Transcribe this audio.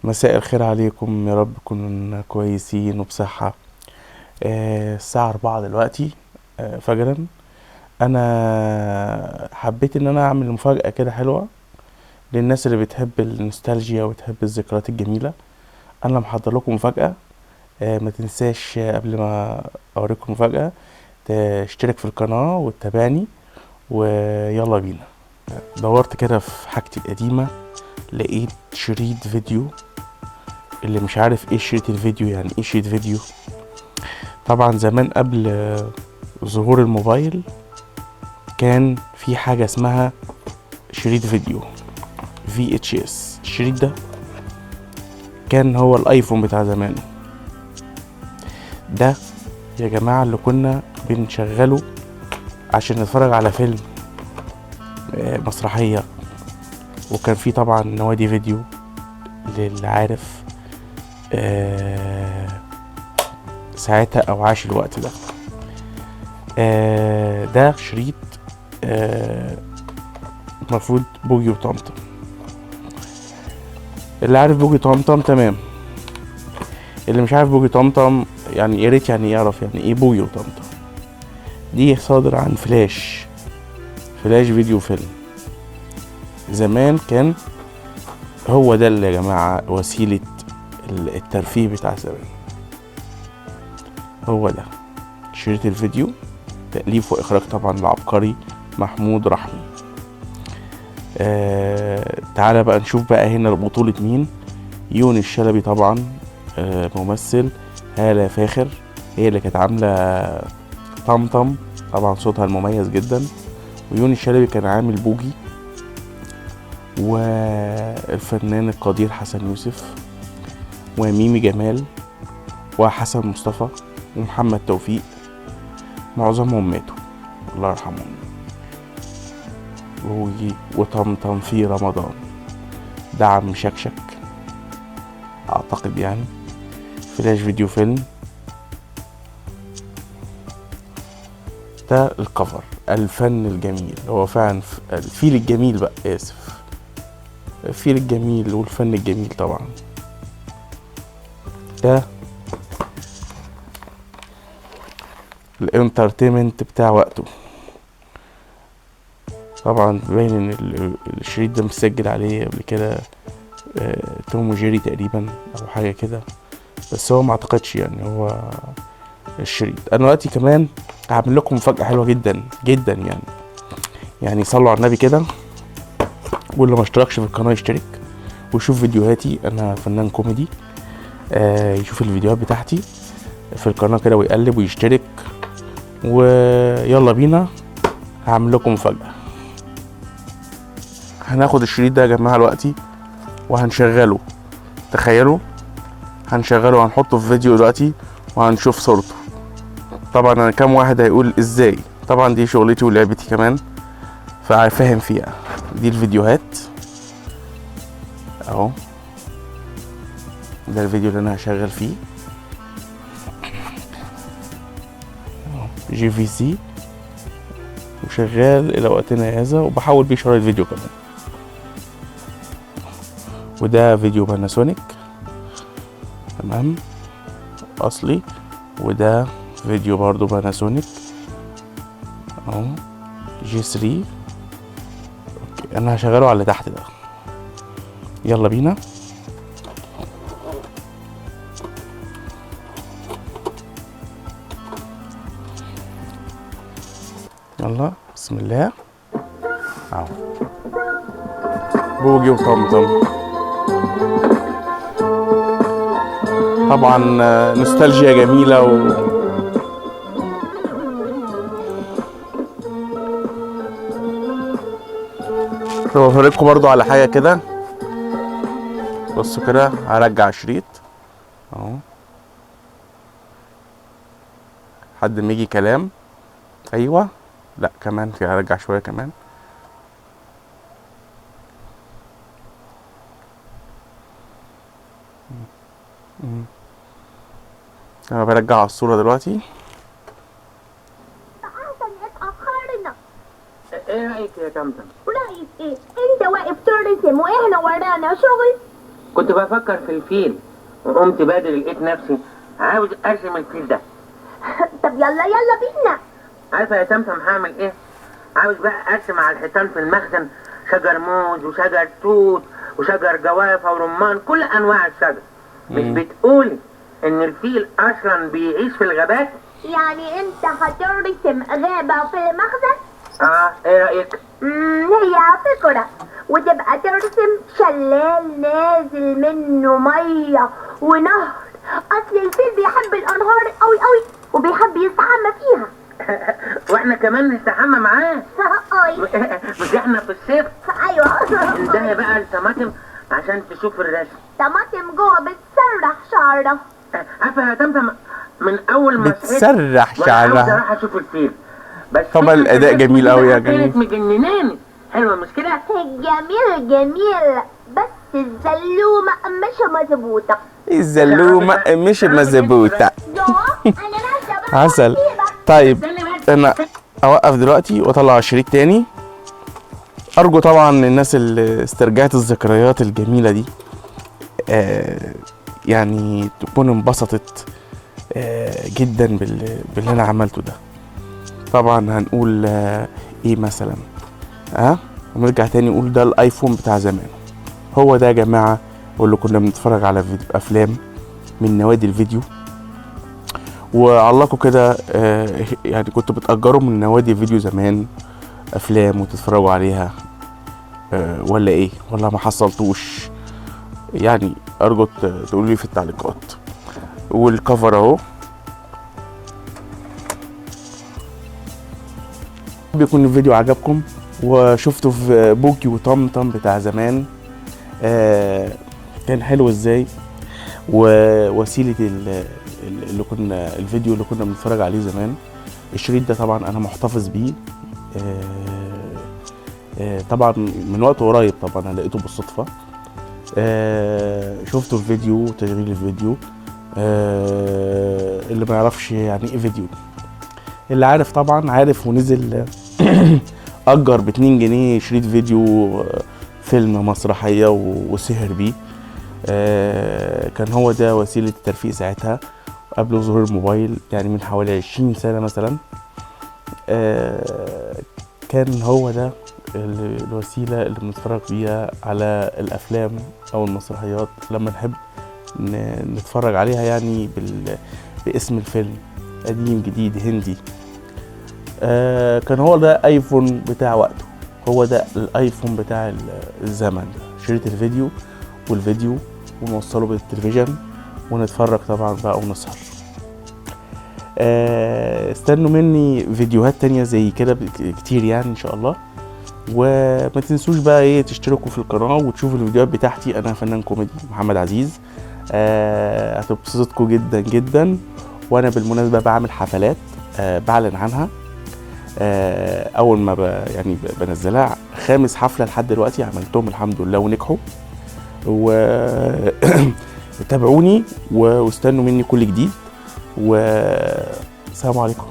مساء الخير عليكم، يا رب تكونوا كويسين وبصحة. الساعة 4 دلوقتي، فجرا. أنا حبيت إن أنا أعمل مفاجأة كده حلوة للناس اللي بتحب النوستالجيا وتحب الذكريات الجميلة. أنا محضر لكم مفاجأة. ما تنساش قبل ما أوريكم مفاجأة تشترك في القناة وتتابعني، ويلا بينا. دورت كده في حاجتي القديمة، لقيت شريط فيديو. اللي مش عارف ايه شريط الفيديو، يعني ايه شريط فيديو؟ طبعا زمان قبل ظهور الموبايل كان في حاجة اسمها شريط فيديو VHS. الشريط ده كان هو الايفون بتاع زمانه. ده يا جماعة اللي كنا بنشغله عشان نتفرج على فيلم، مسرحية. وكان في طبعا نوادي فيديو للي عارف ساعتها او عاش الوقت ده. ده شريط المفروض بوجي وطمطم. اللي عارف بوجي طمطم تمام، اللي مش عارف بوجي طمطم يعني يا ريت يعني يعرف يعني ايه بوجي وطمطم. دي صادر عن فلاش فيديو فيلم. زمان كان هو ده اللي يا جماعة وسيلة الترفيه بتاع زمان، هو ده شريط الفيديو. تأليف وإخراج طبعا العبقري محمود رحمي. تعالى بقى نشوف بقى هنا بطولة مين. يونس شلبي طبعا، ممثل. هالة فاخر هي اللي كانت عاملة طمطم، طبعا صوتها المميز جدا. ويونس شلبي كان عامل بوجي. والفنان القدير حسن يوسف، وميمي جمال، وحسن مصطفى، ومحمد توفيق. معظمهم ماتوا الله يرحمهم. بوجي وطمطم في رمضان، دعم شكشك اعتقد يعني. فلاش فيديو فيلم. ده الكفر، الفن الجميل. هو فعلا الفيل الجميل بقى، اسف، الفيل الجميل والفن الجميل طبعا. ده ال entertainment بتاع وقته. طبعا باين ان الشريط ده مسجل عليه قبل كده، توم وجيري تقريبا او حاجه كده، بس هو ما اعتقدش يعني هو الشريط. انا دلوقتي كمان هعمل لكم مفاجاه حلوه جدا جدا، يعني صلوا على النبي كده، واللي ما اشتركش في القناه يشترك ويشوف فيديوهاتي. انا فنان كوميدي، يشوف الفيديوهات بتاعتي في القناه كده ويقلب ويشترك. ويلا بينا هعمل لكم مفاجاه. هناخد الشريط ده يا جماعه دلوقتي وهنشغله. تخيلوا هنشغله وهنحطه في فيديو دلوقتي وهنشوف صورته. طبعا انا كام واحد هيقول ازاي، طبعا دي شغلتي ولعبتي كمان ففاهم فيها. دي الفيديوهات اهو، ده الفيديو اللي انا هشغل فيه JVC، وشغال الى وقتنا هذا، وبحول بيه شرايط فيديو كمان. وده فيديو باناسونيك تمام اصلي، وده فيديو برضو باناسونيك اهو G3. okay انا هشغله على اللي تحت ده. يلا بينا. يلا بسم الله اهو، بوجي وطمطم. طبعا نوستالجيا جميلة. طب افرجكم برضو على حاجة كده، بصوا كده، هرجع شريط اهو لحد ما يجي كلام. ايوه لا كمان في، هرجع شوية كمان. انا برجع على الصورة دلوقتي. احسن اتأخرنا. ايه رأيك يا طمطم؟ رأيك ايه؟ انت واقف ترسم واحنا ورانا شغل. كنت بفكر في الفيل وقمت بدري لقيت نفسي عاوز ارسم الفيل ده. طب يلا يلا بينا. عارفه يا سمسم هعمل ايه؟ عاوز بقى ارسم على الحيطان في المخزن شجر موز وشجر توت وشجر جوافه ورمان، كل انواع الشجر. مش بتقولي ان الفيل اصلا بيعيش في الغابات؟ يعني انت هترسم غابة في المخزن؟ اه، ايه رأيك؟ هي فكرة، وتبقى ترسم شلال نازل منه مية ونهر. اصل الفيل بيحب الانهار قوي قوي وبيحب يستحمى فيها. واحنا كمان نستحمى معاه. مش احنا في الصيف؟ ايوه. انتهي بقى الطماطم عشان تشوف الرسم. طماطم جوه بتسرح شعرها. عارفه يا طمطم، من اول ما بتسرح شعرها عاوز اروح اشوف الفيل. بس طبعا الاداء جميل قوي يا جميل. كانت مجنناني. حلوة مش كده؟ جميل جميل، بس الزلومه مش مظبوطة. الزلومه مش مظبوطة. عسل. طيب انا اوقف دلوقتي واطلع شريط تاني. ارجو طبعا الناس اللي استرجعت الذكريات الجميلة دي يعني تكون انبسطت جدا باللي انا عملته ده. طبعا هنقول ايه مثلا؟ ونرجع تاني نقول ده الايفون بتاع زمان. هو ده يا جماعة واللي كنا بنتفرج على افلام من نوادي الفيديو. وعلقوا كده، يعني كنتوا بتأجروا من نوادي الفيديو زمان افلام وتتفرجوا عليها ولا ايه؟ ولا ما حصلتوش؟ يعني ارجو تقولوا لي في التعليقات. والكفر اهو. بيكون الفيديو عجبكم وشفتوا في بوكي وطمطم بتاع زمان كان حلو ازاي، ووسيلة اللي كنا الفيديو اللي كنا بنتفرج عليه زمان. الشريط ده طبعا انا محتفظ بيه طبعا من وقت قريب، طبعا انا لقيته بالصدفة. شفته في فيديو تشغيل الفيديو. اللي ما يعرفش يعني ايه فيديو، اللي عارف طبعا عارف، ونزل اجر ب2 جنيه شريط فيديو فيلم مسرحية وسهر بيه. كان هو ده وسيلة الترفيه ساعتها قبل ظهور الموبايل، يعني من حوالي 20 سنة مثلا. كان هو ده الوسيلة اللي بنتفرج بيها على الافلام او المسرحيات لما نحب نتفرج عليها، يعني باسم الفيلم، قديم جديد هندي. كان هو ده ايفون بتاع وقته، هو ده الايفون بتاع الزمن ده، شريط الفيديو والفيديو ونوصله بالتلفزيون ونتفرج طبعا بقى ونسهر. استنوا مني فيديوهات تانية زي كده كتير يعني ان شاء الله. وما تنسوش بقى ايه تشتركوا في القناة وتشوفوا الفيديوهات بتاعتي. انا فنان كوميدي محمد عزيز، هتبسطكم جدا جدا. وانا بالمناسبة بعمل حفلات بعلن عنها اول ما يعني بنزلها. 5 حفلة لحد دلوقتي عملتهم الحمد لله ونجحوا. و تابعوني واستنوا مني كل جديد، والسلام عليكم.